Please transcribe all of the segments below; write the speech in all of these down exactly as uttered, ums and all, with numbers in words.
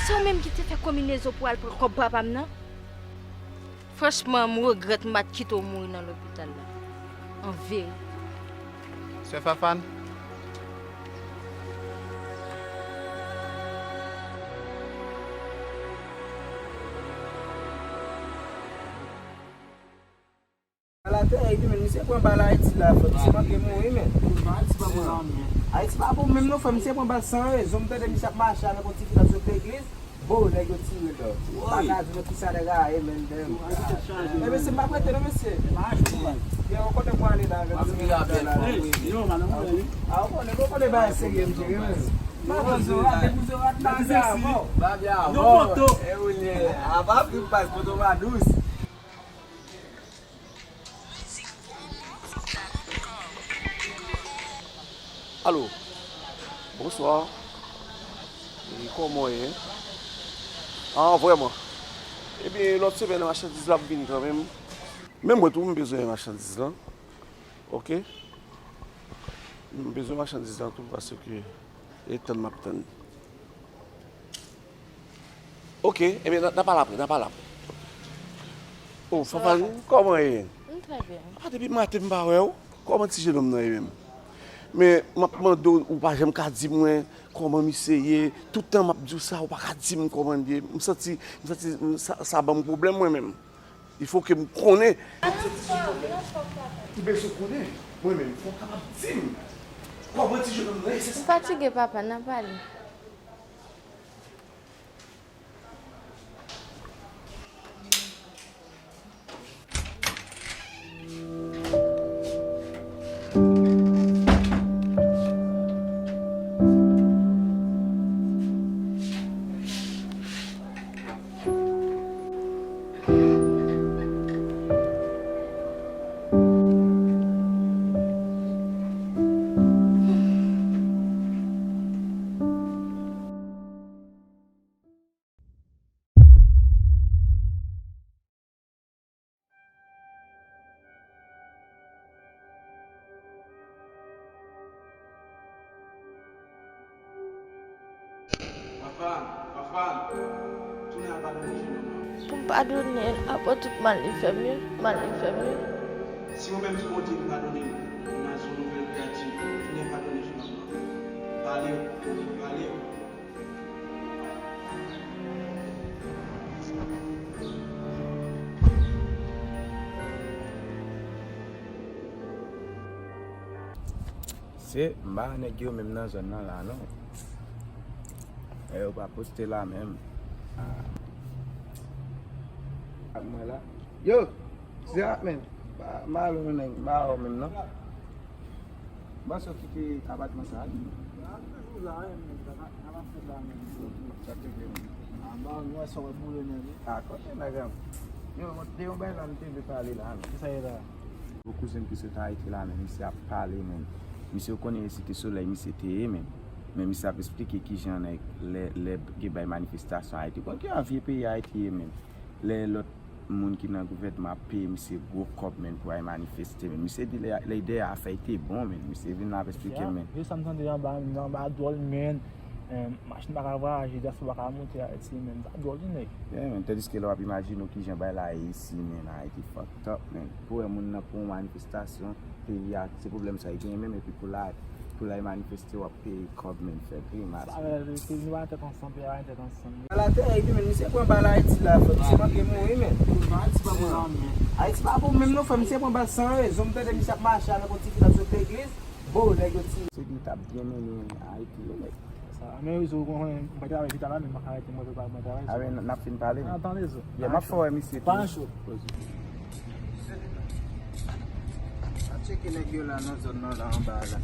Se ou menm ki te fè konbinezon pou al pran kòb papa m nan? Franchman, m regrèt m pa t kite w mouri nan lopital la. An verite. Sè Fafane. Bal atè, epi men misye pran bal Ayiti la, frè. Misye manke mouri, men. Ayiti pa bon, non, men. Ayiti pa bon menm non, frè. Misye pran bal san rezon. M tande misye ap mache avèk yon ti fi l ap sot legliz. Bon, nèg yo tire dò. M pa ka di nou kisa nèg la ye, men, damn. Men mesye, m pa prete non, mesye. Gen yon kote pou ale la avèk ti nèg la, la. A, ou konnen, ou konnen bagay serye m jere, men. M pa konn Zorat, depi Zorat, bagay a mò. Bagay a mò. E ou ye. A pa vin pas poto pa dous. Alo. Bonswa. E kòman w ye? Ah, vrèman. Ebyen, lòt semèn, machandiz la ap vin kanmenm. Men mwen tou, m bezwen machandiz lan. Oke? M bezwen machandiz lan tou, paske e tann m ap tann. Oke, ebyen, n a, n a pale apre, n a pale apre. Oh, Fafane, kòman w ye? M trè byen. Apa depi maten m pa wè w? Kòman ti jenòm nan ye menm? Men, m ap mande w, ou pa janm ka di mwen kòman misye ye. Tout tan m ap di w sa, ou pa ka di m kòman l ye. M santi, m santi sa, sa ban m pwoblèm mwen menm. Il faut que m konnen. Ou bezwen konnen, mwen menm, fò w kapab di m kòman ti jenòm nan ye, se sa. M fatige, papa, n a pale. Fafane, Fafane, tounen al padone jenòm nan. Pou m padone l, apre tout mal li fè m yo, mal li fè m yo. Si ou menm ki Bondye ki padone l, ou nan yon nouvèl kreyati, tounen padone jenòm nan. Pale, pale. Se, m pa wè nèg yo menm nan zòn nan la non. E yo pa poste la menm. Ah. Ak mwen la. Yo! Zè ak men. M pa, m pa wè nèg, m pa wè menm non. M panse w kite apatman sa a wi. Sa toujou la wi, men sa pa, sa pa fèt la menm. Sa toujou. Anba nou wè sa w ap boule nèg wi. A kote nèg ap. Yo, te yon bagay la m te vle pale la men. Kisa ye la? Yon kouzen m ki sot Ayiti la men, misye ap pale men. Misye ou konnen e Site Solèy misye te ye men. Men misye ap esplike kijan nèg lè, lè gen bay manifestasyon Ayiti. Ou konn ki jan vye peyi Ayiti ye men. Lè lòt moun ki nan gouvènman ap peye misye gwo kòb, men, pou al manifeste, men. Misye di lè, lè idè a fè, li te bon, men. Misye vin la ap esplike, men. Yo, sa m tande anba, anba dwòl, men. Eh, machin pa ka vwayaje, dyaspora pa ka monte Ayiti, men. Sa dwòl, wi, nèg. Yeah, men. Tandiske lè w ap imajine w kijan bagay la ye isi, men, Ayiti fucked up, men. Pou wè moun nan pou yon manifestasyon, peyi a, se pwoblèm sa, li genyen menm, epi pou la, pou l al manifeste, w ap peye kòb, men, fè grimas. Sa vle di, nou pa tèt ansanm, peyi a pa tèt ansanm. Bal atè, epi men misye pran bal Ayiti la, frè. Misye manke mouri, men. Ayiti pa bon, non, men. Ayiti pa bon menm non, frè. Misye pran bal san rezon. M tande misye ap mache avèk yon ti fi l ap sot legliz. Bon, nèg yo tire. Se di t ap byen mennen Ayiti, wi, nèg. Sa, men wi, zo, mwen, mwen pa travay chita la, men mwen ka rete, mwen pa mwen travay. A, men n ap fin pale, men. N ap pale, zo. Yeah, m ap fè wè misye tou. Pa cho. A tcheke nèg yo la nan zòn nan la anba la.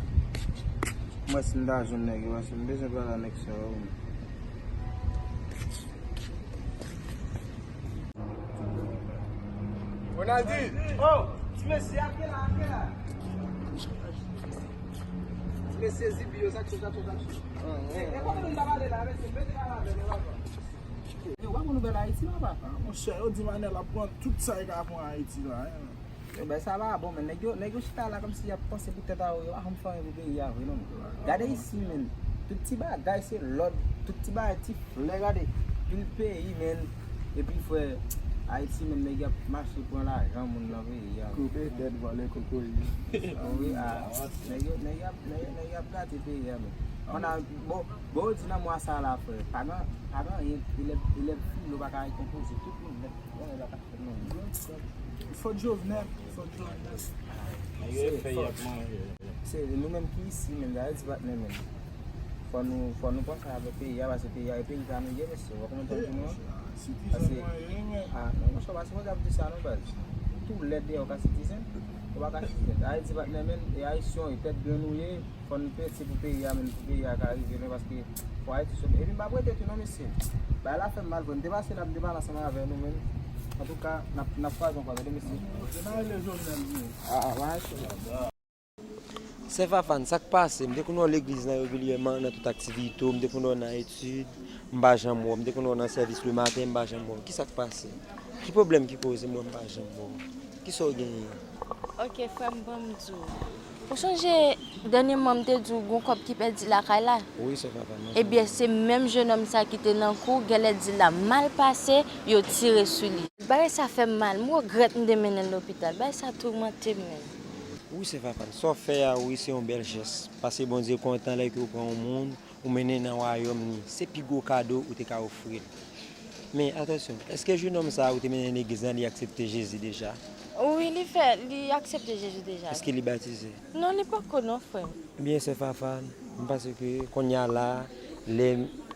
Mwen si m ta jwenn nèg yo, paske m bezwen pale a nèg sa yo. Ronaldi! Oh! Ti mesye, ap gen la, ap gen la. Ti mesye, zibi yo, sa k cho, sa k cho, sa k cho. E, e kote moun ta pale la, mesye, mete pale avè nou, papa. Yo, pa bon nouvèl Ayiti, papa. Ah, monchè, yo di Manèl ap pran tout sa li ka pran Ayiti la, hein. Yo, bagay sa pa bon, men nèg yo, nèg yo chita la kòmsi y ap panse pou tèt a yo, yo pa janm fè anyen pou peyi a vre non. Gade isi, men. Tout ti bagay se lòd, tout ti bagay ti flè, gade. Pil peyi, men. Epi, frè, Ayiti, men, nèg y ap mache pran lajan moun nan peyi a. Koupe tèt vòlè kokoye. Wi, a. Nèg yo, nèg y ap, nèg, nèg y ap gate peyi a, men. Pandan, bon, bon, yo di nan mwa sa la, frè, pa gen, pa gen anyen, elèv, elèv filo pa ka rekonpoze. Tout moun nèt, bon, yo pa ka fè non. Fòt Jovenel, fòt Jovenel. Nèg yo fè y ap manje. Se nou menm ki isi, men, gade ti patnè, men. Fò nou, fò nou panse avèk peyi a, paske peyi a, e peyi pa nou ye, mesye. Ou konprann sa m di nou an? Citizen mwen ye, men. A, non, monchè, pa sipòte ap di sa, non, baz. Ou tou lèd dèyè, ou ka citizen? Ou pa ka citizen. Ayiti patnè, men, e Ayisyen, e tèt grenn ou ye, fò n pèse pou peyi a, men, pou peyi a ka rive lwen, paske fò Ayiti sove. Epi m pa prete tou, non, mesye. Bagay la fè m mal, vre. M te pase la, m te pale ansanm avè nou, men. Antouka, n ap, n ap kwaze ankò, tande, mesye. Yo pa rele Jovenel, non. A, a, pa Ayisyen. Sè Fafane, sa k pase? M te konn wè w legliz la regilyèman nan tout aktivite w, m te konn wè w nan etid, m pa janm wè w, m te konn wè w nan sèvis lematen, m pa janm wè w. Kisa k pase? Ki pwoblèm ki koze m wè m pa janm wè w? Kisa w genyen? Ok, frè m, ban m di w. Ou sonje dènyèman m te di w gon kòb ki pèdi lakay la? Wi, sè Fafane, mwen sonje. Ebyen, se menm jennonm sa ki te nan kou, genlè di l ap mal pase, yo tire sou li. Bagay sa fè m mal, m regrèt m te mennen l lopital. Bagay sa toumante m menm. Wi, sè Fafane, sa w fè a, wi, se yon bèl jès. Paske Bondye kontan lè ke w pran yon moun, ou mennen nan wayòm li. Se pi gwo kado ou te ka ofri l. Men, atansyon, èske jennonm sa a ou te mennen legliz la, li aksepte Jezi deja? Wi, li fè, li aksepte Jezi deja. Èske li batize? Non, li poko non, frè m. Byen, sè Fafane, m panse ke kounye a la, lè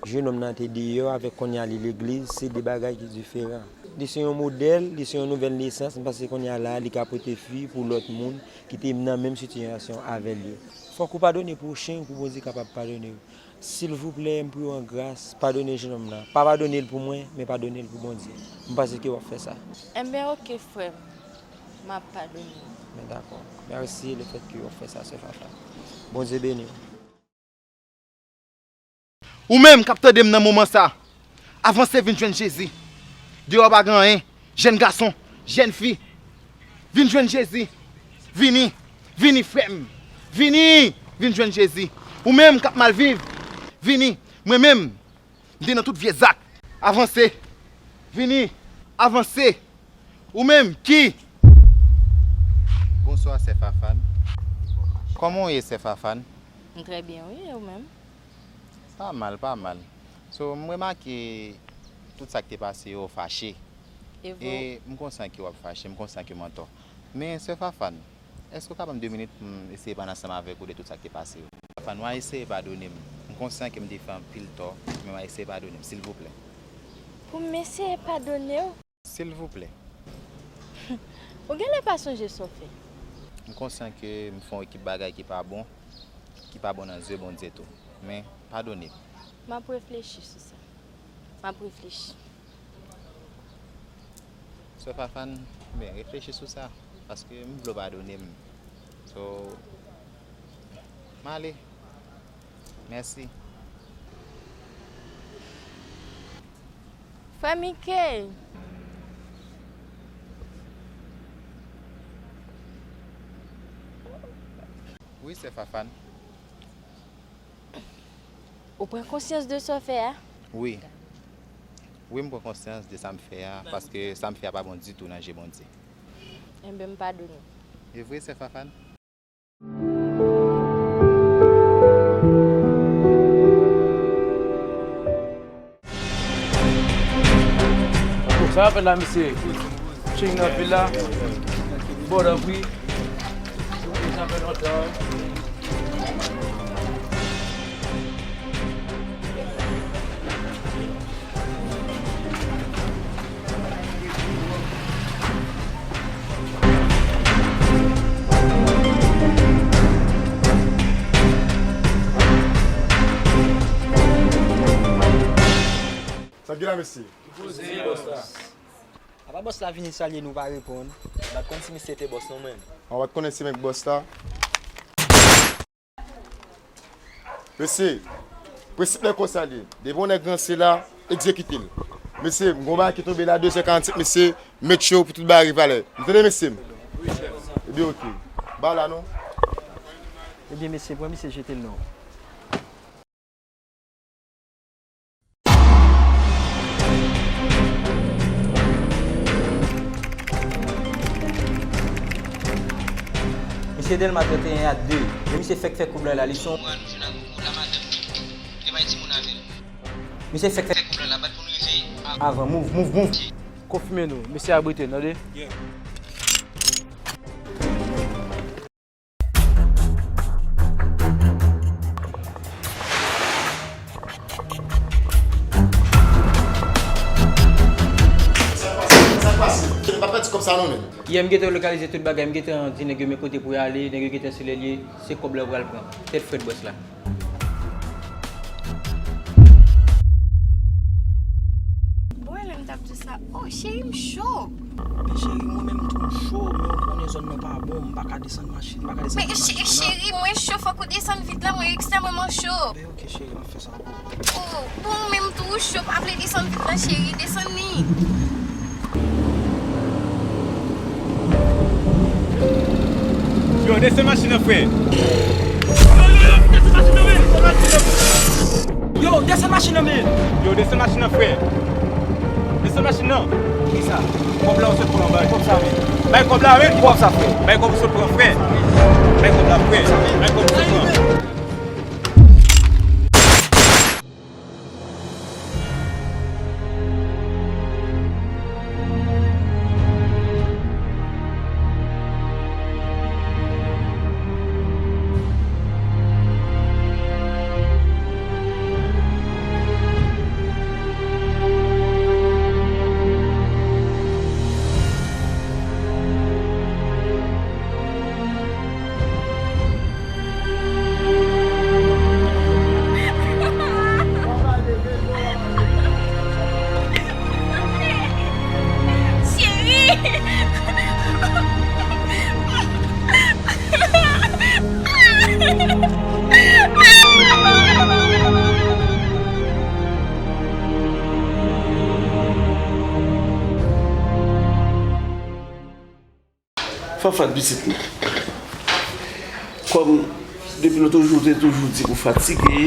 jennonm nan te deyò avèk kounye a li legliz, se de bagay ki diferan. Li se yon modèl, li se yon nouvèl nesans, m panse kounye a la, li ka pote fwi pou lòt moun ki te nan menm sitiyasyon avè l yo. Fòk ou padone pwochen ou pou Bondye kapab padone w. Silvouplè, m priye w an gras, padone jennonm nan. Pa padone l pou mwen, men padone l pou Bondye. M panse ke w ap fè sa. Enben, oke, frè m. M ap padone w. Men dakò. Mèsi lefètke w ap fè sa, sè Fafane. Bondye beni w. Ou menm k ap tande m nan moman sa, avanse vin jwenn Jezi. Deyò pa gen anyen. Jèn gason, jèn fi, vin jwenn Jezi. Vini, vini, frè m. Vini, vin jwenn Jezi. Ou menm k ap mal viv, vini. Mwen menm, m te nan tout vye zak. Avanse. Vini, avanse. Ou menm ki... Bonswa, sè Fafane. Kòman w ye, sè Fafane? M trè byen, wi, e ou menm? Pa mal, pa mal. So, m remake tout sa k te pase yo fache. E vre. E m konsyan ke w ap fache, m konsyan ke m antò. Men, sè Fafane, èske w ka ban m de minit pou m eseye pale ansanm avèk ou de tout sa k te pase yo? Fafane, w a eseye padone m. M konsyan ke m te fè anpil tò, men w a eseye padone m, silvouplè. Pou m eseye padone w? Silvouplè. Ou genlè pa sonje sa w fè. M konsyan ke m fè yon ekip bagay ki pa bon, ki pa bon nan zye Bondye tou. Men, padone m. M ap reflechi sou sa. M ap reflechi. Sè Fafane, ben, reflechi sou sa, paske m vle w padone m. So, m ale. Mèsi. Frè Mike. Wi, sè Fafane. Ou pran konsyans de sa w fè a? Wi. Wi, m pran konsyans de sa m fè a, paske sa m fè a pa bon ditou nan je Bondye. Enben, m padone w. E vre, sè Fafane? Sa fè la, misye? Ching nan vil la. Bò dan pri. Sa fè lontan. Sa ki la, mesye? Apa bòs la vini salye nou pa reponn? M pa t konn si misye te bòs non mwen. An, w pa t konnen si menm bòs la. Mesye, prensip la konsa l ye. Depi yon nèg ranse la, egzekite l. Mesye, m gon bagay ki tonbe la, de zè karannsenk, mesye, make sure pou tout bagay rive alè. Nou tande, mesye m? Ebyen, oke. Ba la, non? Ebyen, mesye, pran misye jete l, non. Se Dèlma trannteyen a de. Men misye fèk fè kob la, la li se yon... Misye fèk fè kob la, la bat pou n rive avan. Move, move, move. Konfime nou, mesye abrite, tande? Sa k pase? Sa k pase? M pa pèdi kòb sa non, menm. Yè, m gentan lokalize tout bagay, m gentan di nèg yo men kote pou y ale, nèg yo gentan sou lè l ye, se kòb la yo pral pran. Tèt frèt bòs la. Bon, e lè m t ap di sa, oh, cheri, m cho. Men cheri, mwen menm tou m cho, men ou konnen zòn nan pa bon, m pa ka desann machin, m pa ka desann machin nan. Men cheri, mwen cho, fòk ou desann vit la, mwen ekstrèmeman cho. Ben, ok, cheri, m ap fè sa ankò. Oh, bon, ou menm tou ou cho, pa vle desann vit la, cheri, desann li. Yo, desann machin nan, frè. Yo, desann machin nan, men. Yo, desann machin nan, frè. Desann machin nan. Kisa? Kòb la ou sot pran, bay. Kòb sa, men. Bay kòb la, men. Kòb sa, frè. Bay kòb ou sot pran, frè. Bay kòb la, frè. Bay kòb ou sot pran. Fafane, pitit mwen. Kòm depi lòt jou ou te toujou di ou fatige,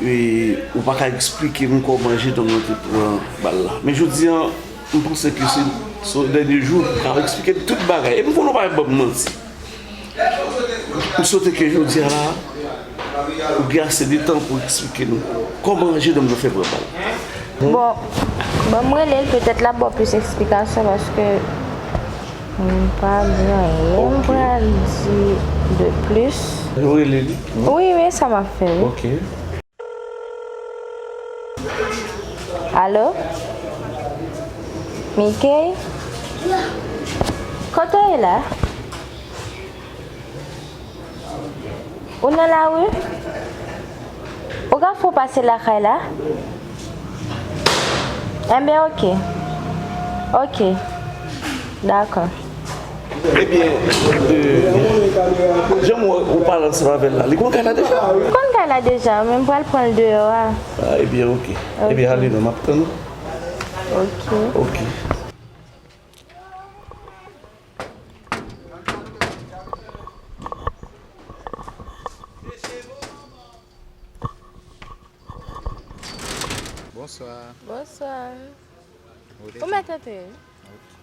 e ou pa ka eksplike m kòman Jedòm nan te pran bal la. Men jodi a, m panse ke se, se dènye jou ou ka eksplike m tout bagay. E m konnen ou pa ban m manti. M swete ke jodi a la, ou gen ase de tan pou eksplike nou kòman Jedòm nan fè pran bal. Bon, ban m rele l, petèt l ap ba w plis eksplikasyon paske m pa gen anyen m pral di de plis. Ou rele li? Wi, wi, sa m ap fè, wi. Ok. Alo? Mickey? Kote w ye la? Ou nan lari? Ou ka fè w pase lakay la? Enben, oke. Oke. Dakò. Ebyen, e, jan m wè ou pale ansanm avè l la, li konn kay la deja? Li konn kay la deja, men m pral pran l deyò a. A, ebyen, oke. Ebyen, ale non, m ap tann ou. Oke. Oke. Bonswa. Bonswa. Ou mèt antre. Ok.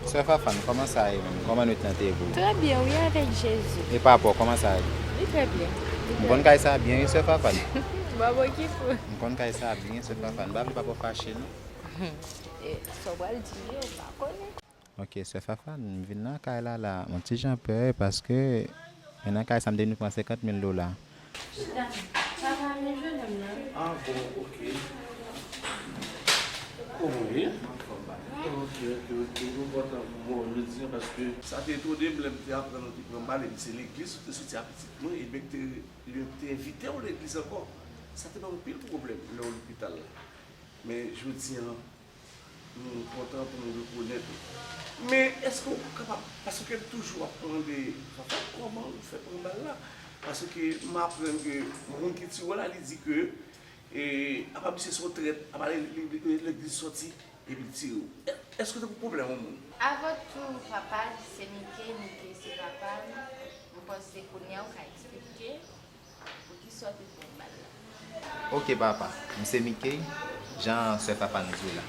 Sè Fafane, kòman sa ye menm? Kòman nwit lan te ye pou ou? Trè byen, wi, avèk Jezi. E papa w, kòman sa ye? Li trè byen. M konn kay sa byen, wi, sè Fafane. Bòbò ki pou. M konn kay sa byen, sè Fafane. M pa vle papa w fache, non. E, sa w pral di yo, m pa konnen. Ok, sè Fafane, m vin nan kay la, la, m on ti jan pè, paske, men nan kay sa, m te vin pran senkant mil dola. Chita, sa va ale, jennonm nan? Ah bon, ok. Kòman w ye? Ok, ok, ok. Nou kontan pou mwen jodi a, paske sa te etone m lè m te aprann ou te pran bal, epi se legliz ou te soti a pitit mwen, ebyen te, yo te envite w legliz ankò. Sa te ban m anpil pwoblèm lè w lopital la. Men jodi a, nou kontan pou nou rekonèt ou. Men èske w kapab, paske m toujou ap mande, Fafane, kòman ou fè pran bal la? Paske m aprann ke moun ki tire w la, li di ke, e, apa misye se yon trèt, apa li, li, li, legliz sòti, epi l tire w. È-, èske w te gon pwoblèm yon moun? Avan tou, papa l se Mike, Mike se papa m. M panse kounye a w ka eksplike. Poukisa w te pran bal la? Ok, papa. M se Mickey, jan sè Fafane di w la.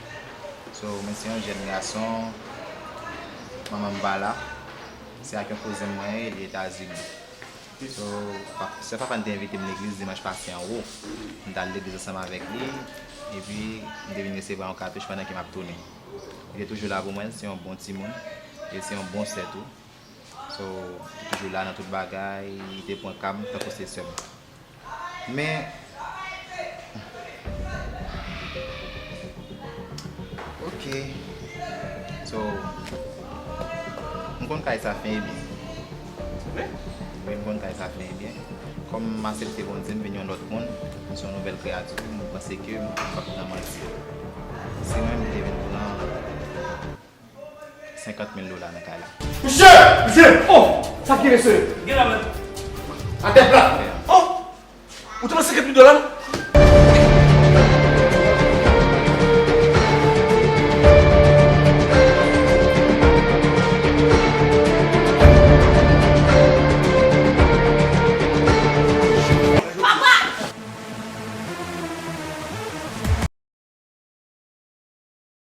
So, mwen se yon jèn gason, manman m pa la. Se ak yon kouzen mwen ye, li Etazini. So, pa- sè papa m te envite m legliz dimanch pase anwo. M t al legliz ansanm avèk li, epi m te vin resevwa yon katouch pandan ke m ap tounen. Li te toujou la pou mwen, se yon bon timoun, e se yon bon sè tou. So, li toujou la nan tout bagay, li te pran ka m tankou se sè m. Men, ok. So, m konn kay sa fen e byen. Wi, m konn kay sa fen e byen. Kòm m aksepte Bondye, m vin yon lòt moun, m se yon nouvèl kreyati, m panse ke m p ap nan manti. Se mwen m te vin pran senkant mil dola nan kay la. Mesye! Mesye! Oh! Sa ki mesye? Gen la menm. Atè plat. Oh! Ou te pran senkant mil dola?